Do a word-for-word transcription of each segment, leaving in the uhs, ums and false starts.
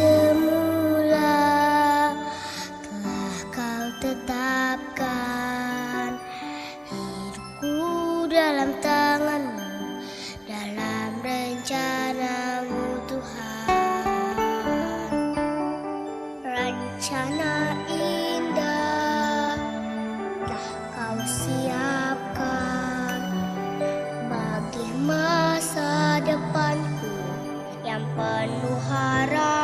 Semula telah Kau tetapkan hidupku dalam tangan-Mu, dalam rencana-Mu, Tuhan. Rencana indah telah Kau siapkan bagi masa depanku yang penuh harapan.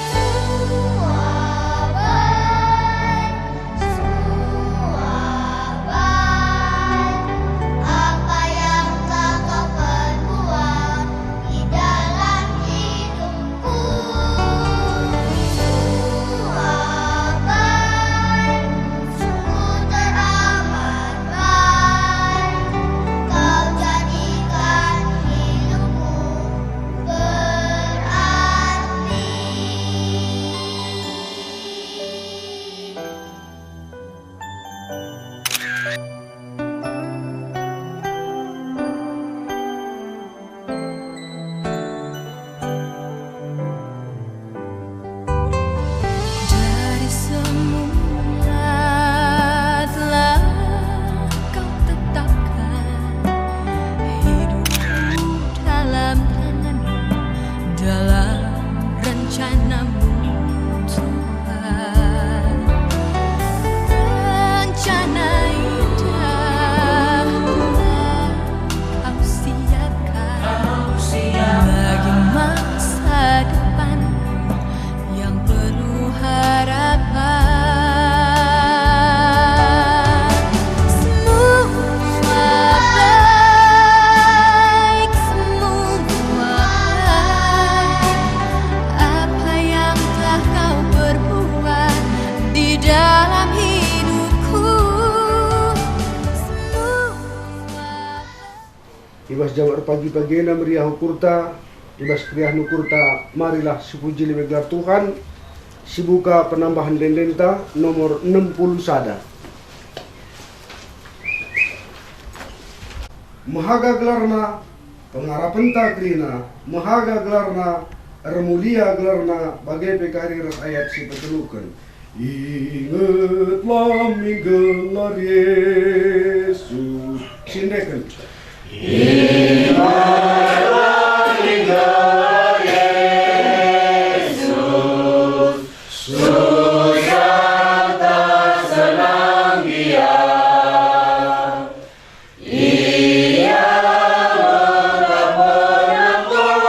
Semua baik, semua baik, apa yang telah Kau perbuat di dalam hidupku. Semua baik, sungguh teramat baik, Kau jadikan hidupku berarti. Dari semula telah Kau tetapkan hidupku dalam tangan-Mu, dalam rencana-Mu, Tuhan. Rencana indah telah Kau siapkan bagi masa depan yang penuh harapan. Semua baik, semua baik, apa yang telah Kau perbuat di dalam hidupku. Semua I bas jamak erpagi-pagi enda meriah ukurta, i bas keriahen ukurta marilah sipuji lebe gelar Tuhan, sibuka penambahen ende-endenta nomor enem puluh sada. Mehaga gelarNa, pengarapenta kerina, mehaga gelarNa, ermulia gelarNa, bage pe kari ras ayat si peteluken. Ingetlah min gelar Yesus. Sindeken. Ingetlah min gelar Yesus, susah tak senang Dia. Ia mengapa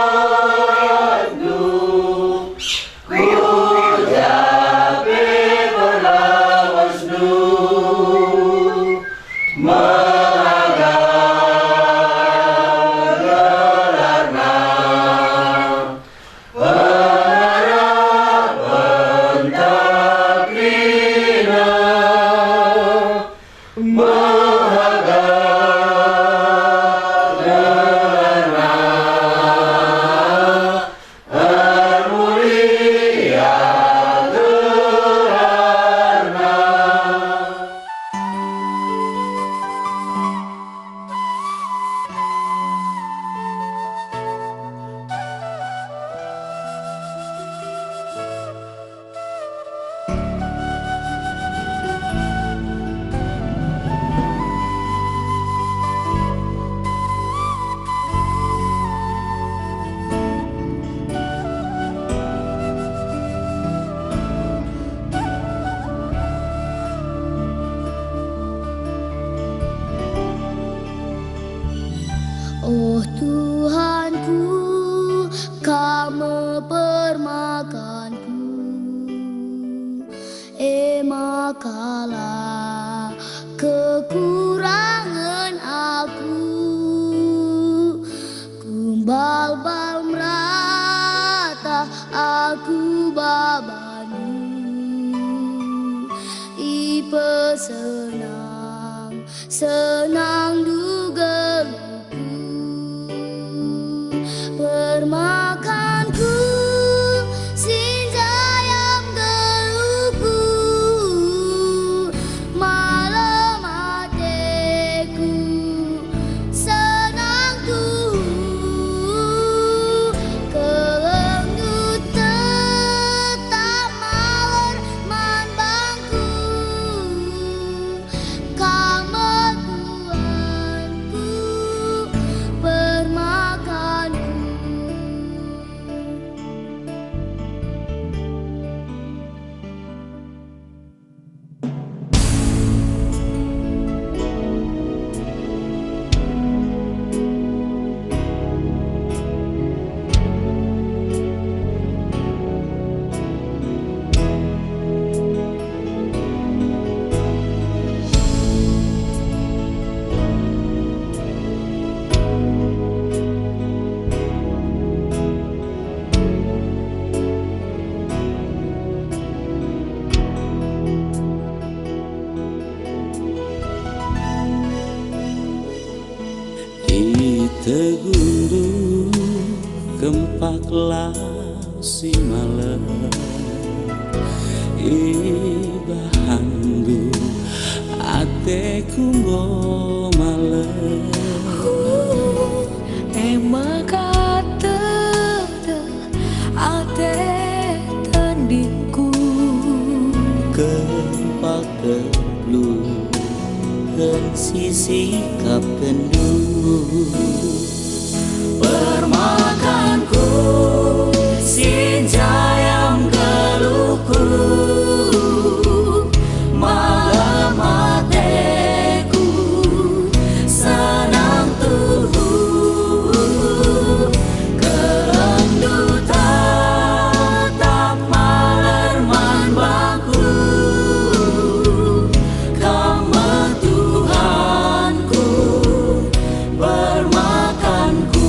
ku jape perlawasndu, mehaga gelarna. Pengarapenta kerina, mehaga gelarna, ermulia gelarna. Oh Tuhanku, Kam me permakanku, e maka la kekurangen aku. Kumbal-bal merata aku ba baNdu, ipesenang-senangNdu geluhku. Permakanku, sinjayam geluhku, malem ateku, senang Tuhan. Kempak la si malem ibahanndu, ateku enggo malem. E maka tedeh ate tandingku. Kempak kegeluhen si sikapkenndu. Permakanku, si njayam geluhku, malem ateku, senang tuhu, kelendu tetap maler man bangku. Kam me Tuhanku, permakanku.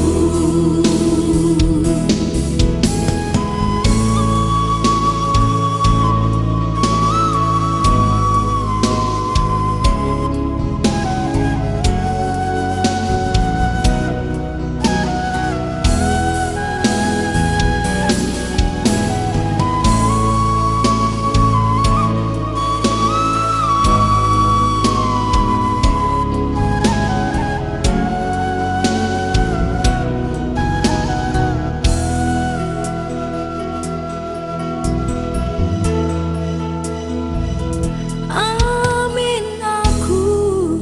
Amin aku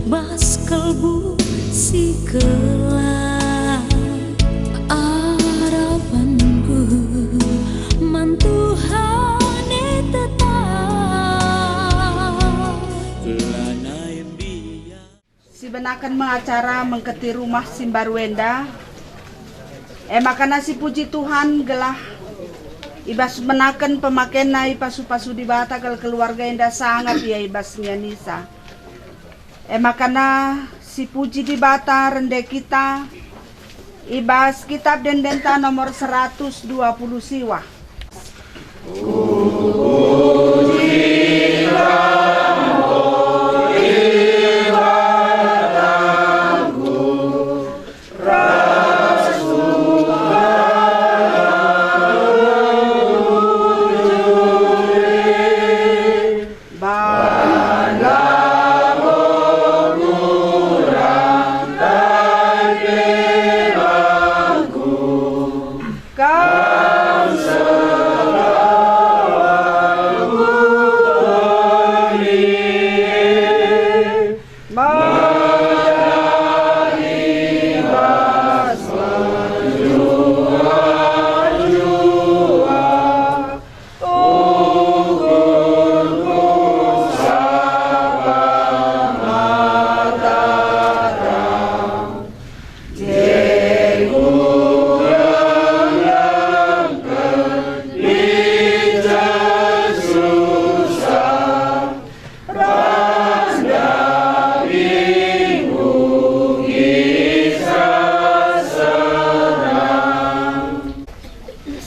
bas kalbu si kelah, arapanku man Tuhan e tetap. Lanai mbiar. Sibenaken me acara mengketi rumah si mbaru enda. E maka na sipuji Tuhan gelah i bas menaken pemakenna ipasu-pasu Dibata kal keluarga enda sangap ia i bas ngianisa. E maka na sipuji Dibata rende kita i bas Kitab Ende-endenta nomor seratus dua puluh siwah.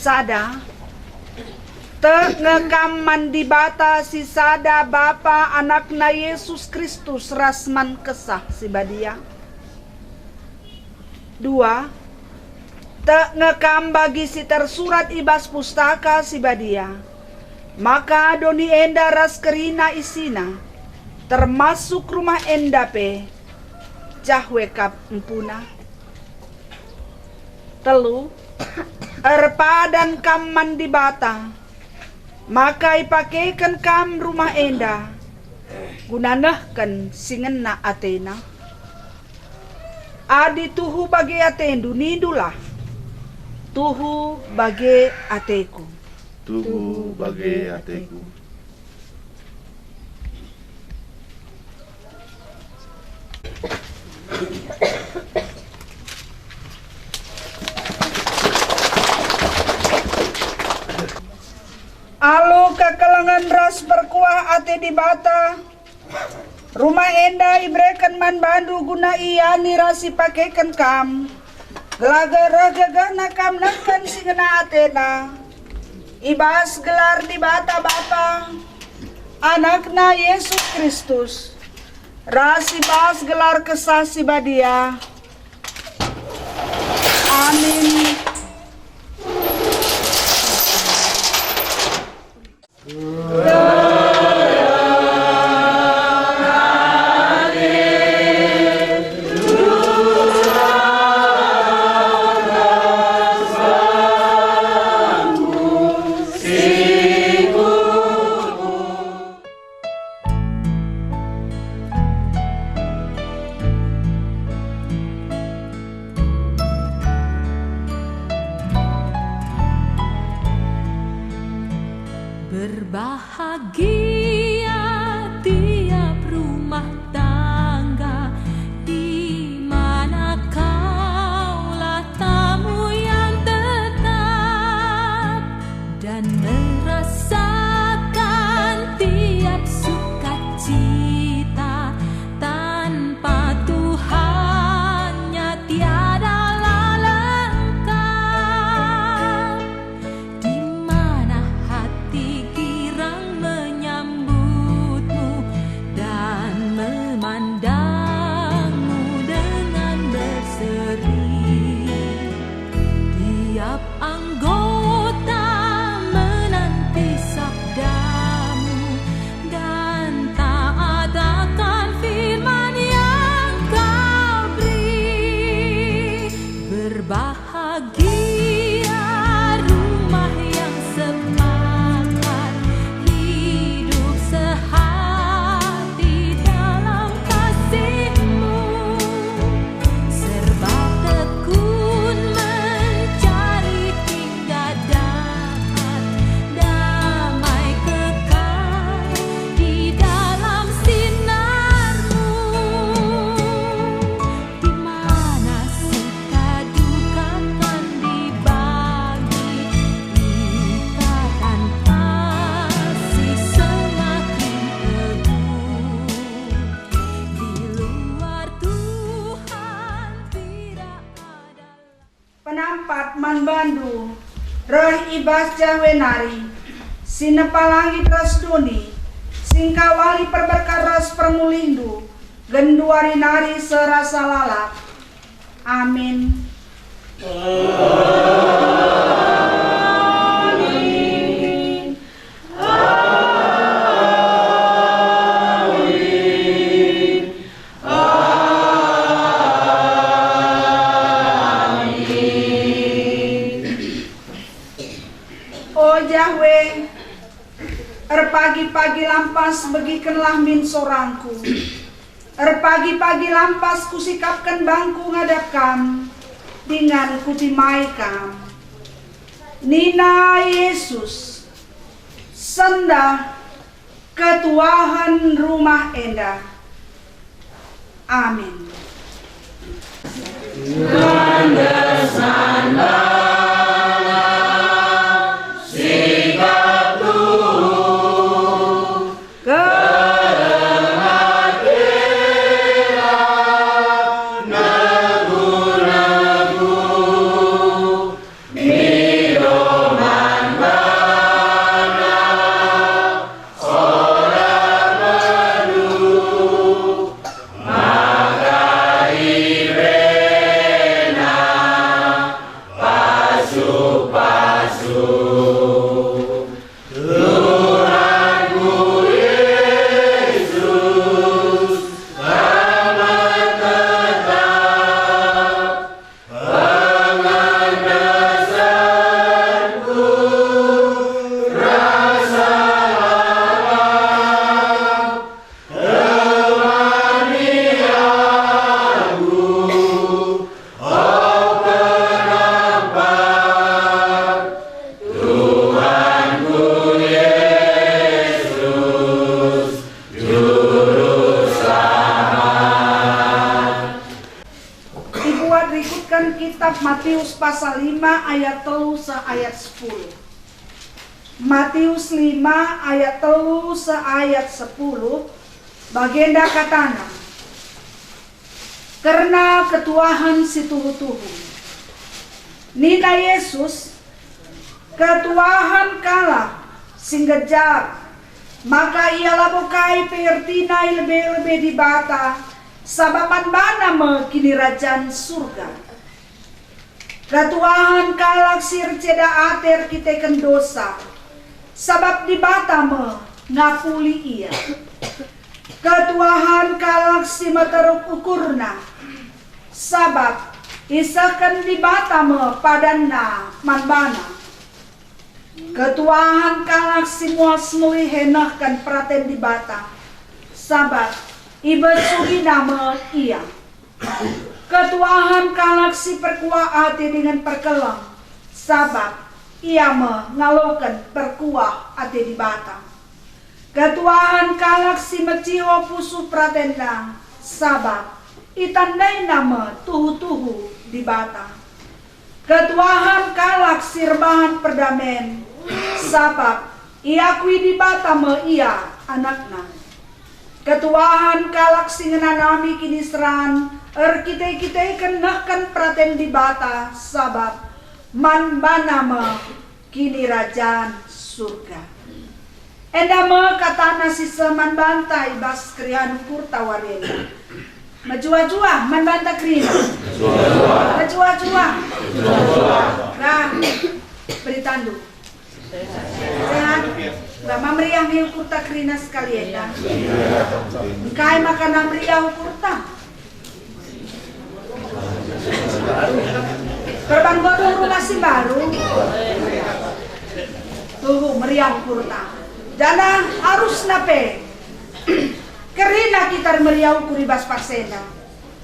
Sada. Tek nge kam man Dibata si sada, Bapa, AnakNa Jesus Kristus, ras man Kesah Si Badia. Dua. Tek nge kam bagi si tersurat i bas Pustaka Si Badia, maka doni enda ras kerina isina, termasuk rumah enda pe, jahwe kap empuna. Telu. Erpadan kam man Dibata, maka ipakeken kam rumah enda guna nehken si ngena ateNa. Adi tuhu bage atendu, nindulah, "Tuhu bage ateku." Tuhu bage ateku. Alu kekelengen ras perkuah ate Dibata, rumah enda ibereken man bandu guna iani ras ipakeken kam, gelah ge-, reh gegehna kam nehken si ngena ateNa. I bas gelar Dibata Bapa, AnakNa Jesus Kristus, ras i bas gelar Kesah Si Badia. Amin. Bahagia tiap rumah tangga di mana kaulah tamu yang tetap dan merasakan tiap sukacita tanpa Tuhannya tiadalah lengkap. Di mana hati girang menyambutmu dan memandangmu dengan berseri. Tiap anggota menanti sabdamu dan taat akan firman yang kau beri. Berbah Bahagia rumah yang sepakat, hidup sehati dalam kasih-Mu. Serba tekun mencari hingga dapat damai kekal di dalam sinar-Mu. Di mana suka duka kan dibagi, ikatan kasih semakin teguh. Di luar Tuhan tidak ada. Penampat man bandu, reh i bas Jahwe nari, si nepa langit ras doni, si engkawali perberkat ras permulihndu, genduari nari seh rasa lalap. Amin. Amin. Amin. Amin. O Jahwe, erpagi-pagi lampas begikenlah min sorangku. Erpagi-pagi lampas kusikapken bangku ngadap Kam, dingen kutimai Kam. Nina Yesus, "Sendah ketuahen rumah enda." Amin. Ibuat rikutken kitap Matius pasal lima ayat telu seh ayat sepuluh. Matius lima ayat telu seh ayat sepuluh, bagenda katana, kerna ketuahen si tuhu-tuhu. Nina Yesus, ketuahen kalak si nggejap, maka ia labo kai pe ertina i lebe-lebe Dibata, sabap man bana me Kinirajan Surga. Ketuahen kalak si erceda ate erkiteken dosa, sabap Dibata me ngapuli ia. Ketuahen kalak si meteruk ukurna, sabap isehken Dibata me padanNa man bana. Ketuahen kalak si muas mulihe nehken peraten Dibata, sabap ibesugina me ia. Ketuahen kalak si perkuah ate dingen perkeleng, sabap Ia me ngaloken perkuah ate Dibata. Ketuahen kalak si meciho pusuh peratenda, sabap itandaina me tuhu-tuhu Dibata. Ketuahen kalak si erbahan perdamen, sabap iakui Dibata me ia anakna. Ketuahen kalak si ngenanami kiniseran erkite-kiteken nehken peraten Dibata, sabap man bana me Kinirajan Surga. Enda me katana si seh man banta i bas keriahen ukurta wari enda. Mejuah-juah man banta kerina. Mejuah-juah. Nah, beritandu. Sehat? Uga ma meriah nge ukurta kerina sekali enda. Engkai maka na meriah ukurta? Perban godung rumah si mbaru. Tuhu meriah ukurta. Janah arusna pe kerina kita meriah ukur i bas paksa enda.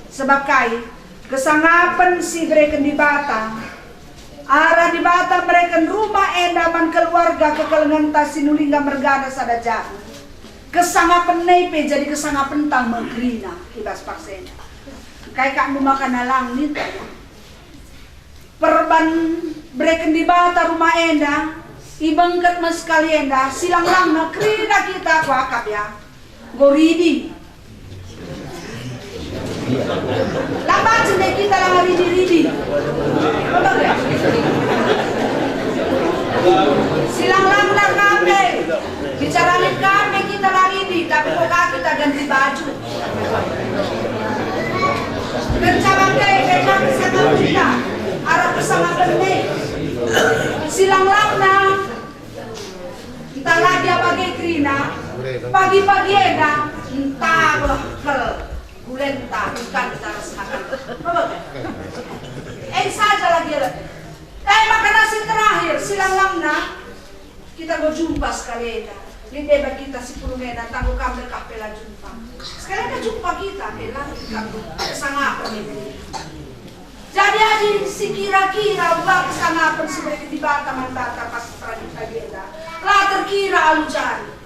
Sebab kai? Kesangapen si ibereken Dibata. Arah Dibata mereken rumah enda man keluarga kekelengenta si nulingga mergana sada jabu. Kesangapen e pe jadi kesangapenta me kerina i bas paksa enda. Engkai kak ndu maka nalang ninta? Perban bereken Dibata rumah enda, ibengket me sekali enda, silang-langna kerina kita kuakap ya. Enggo ridi. La banci nde kita la ngeridi-ridi. Silang-langna kami, bicara lit kami kita la ridi, tapi kok ka kita ganti baju. Kenca bage, bage kesangapenta, arah kesangapen e. Silang-langna, ntah la gia bage kerina, pagi-pagi enda, ntah beh kel, gulenta, bukan ntah ras makan. Bebek. Eh, saja lagi. Eh, makanan si terakhir, silang-langna. Kita enggo jumpa sekali enda. Lit deba kita si pulung enda, tanggo kam dekah pe la jumpa. Sekali enda jumpa kita, eh, la kita kesangapen enda. Jadi adi si kira-kira uga kesangapen si ibereken Dibata man banta pas pagi-pagi enda, la terkira alu jari.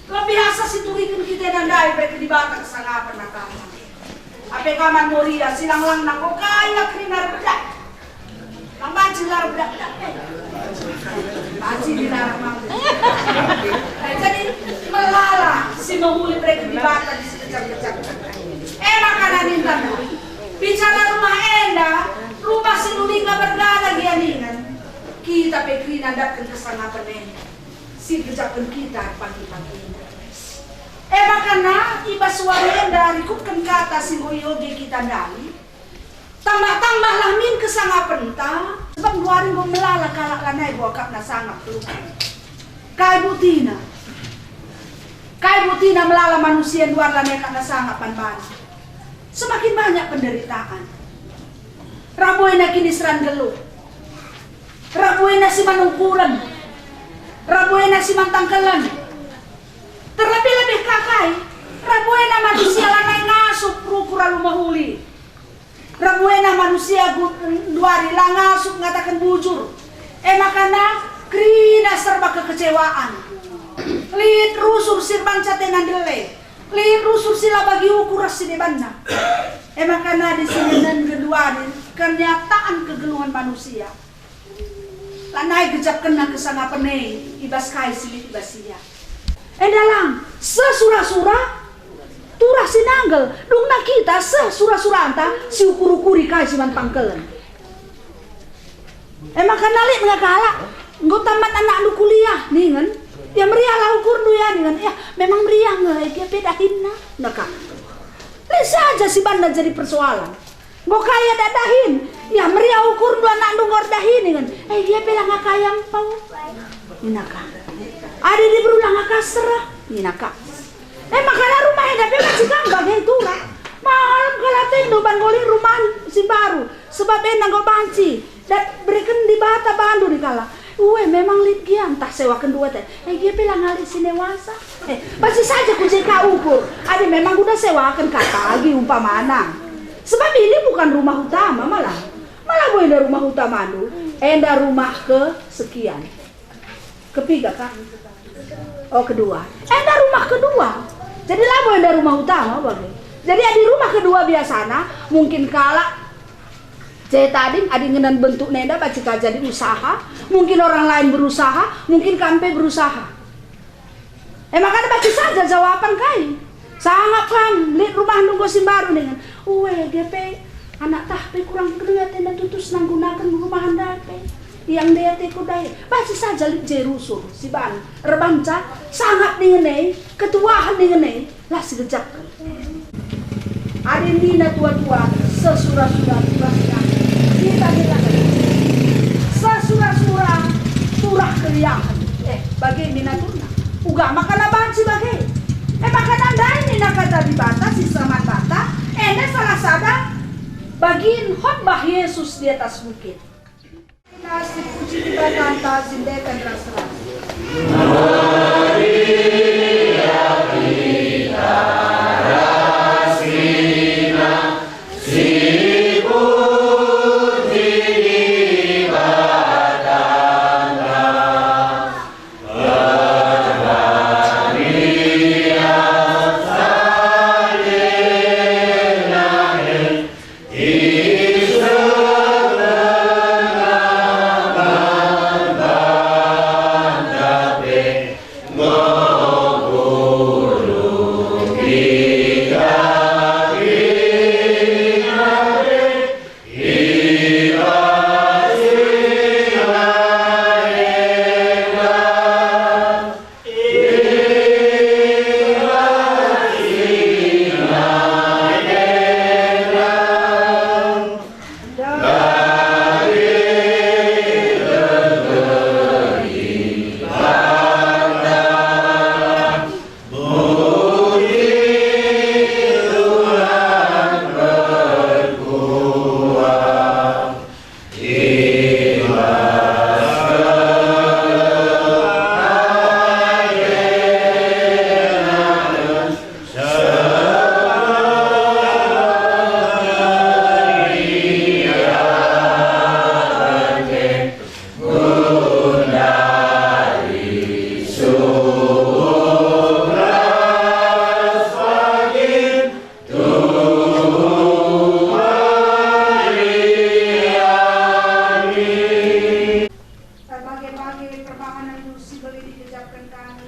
Lebih asa si turiken kita enda ndai ibereken Dibata kesangapen akapna. Ape ka man Moria, silang-langna, enggo kai la kerina erbedak. Lang banci la erbedak-bedak. Banci dilarang mang. Eh, jadi melala si mehuli ibereken Dibata di si kejam-kejam. Eh, maka ninta bicara rumah enda, rumah si nulingga mergana gia ningen. Kita pe kerina ndatken kesangapen enda si gejapken kita pagi-pagi enda. E maka na, i bas wari enda rikutken kata si enggo ioge kita ndai, tambah-tambahlah min kesangapenta, sebab nduari enggo melala kalak lanai bo akapna sangap, teluh. Kai butina? Kai butina melala manusia nduari lanai akapna sangap man bana? Semakin banyak penderitaan. Rah buena kiniseran nggeluh. Rah buena si man ukuren. Rah buena si man tangkelen. Terlebih-lebih ka kai, rah buena manusia lanai ngasup rukur alu mehuli. Rah buena manusia gu-, nduari la ngasup ngataken bujur. E maka na kerina serba kekecewaan. Lit rusur si erbanca atena ndele. Lit rusur si la bagi ukur ras si debanna. E maka na di si nenen genduari kenyataan kegeluhen manusia. Lanai gejapkenna kesangapen e i bas kai si lit i bas ia. Enda lang, seh sura-sura, turah si nanggel, dungna kita seh sura-suranta si ukur-ukuri kai si man tangkelen. E maka na lit nge kalak, enggo tamat anakndu kuliah, ningen. Ya meriahlah ukurndu ya, ningen. Ya, memang meriah nge, eh, gia pe dahinna, neka. Lit saja si banna jadi persoalan. Enggo kai ia dahin, ya meriah ukurndu anakndu enggo erdahin, ningen. Eh, gia pe la ngaka ia mpau, nina ka. Adi diberu la ngaka sereh, nina ka. Eh, maka la rumah enda pe banci kam bage turah. Malem kal atendu ban enggo lit rumah si mbaru, sebab enda enggo banci dat bereken Dibata bandu, nina kalak. Ue, memang lit gia, ntah sewaken dua te. Eh, gia pe la ngalih si newasa. Eh, banci saja ku je ka ukur. Adi memang guna sewaken kata agi umpamana. Sebab ini bukan rumah utama malah. Malah bo enda rumah utamandu. Enda rumah kesekian. Kepiga, Kak? Oh, kedua. Enda rumah kedua. Jadi labo enda rumah utama bage. Jadi adi rumah kedua biasana, mungkin kalak je tading adi ngena bentuk enda banci ka jadi usaha, mungkin orang lain berusaha, mungkin kam pe berusaha. E maka banci saja jawapan kai. Sangap kam, lit rumahndu enggo si mbaru ningen. Ue, ge pe, anak tah pe kurang kena atena tutus nanggunaken rumah ndai pe. Iang ndai ateku ndai. Banci saja lit je rusur, si ban, erbanca, sangap ningen e, ketuahen ningen e, la sigejapken. Adi nina tua-tua, sesura-sura turah keriahen. Kita nina, sesura-sura turah keriahen. Eh, bage nina turna. Uga maka la banci bage. Eh, maka ndai nina kata Dibata si seraman banta, enda salah sada bagin khotbah Yesus di atas bukit. Sipuji Dibatanta si ndeken ras-ras. Erbage-bage perbahanenndu si bage digejapken kami.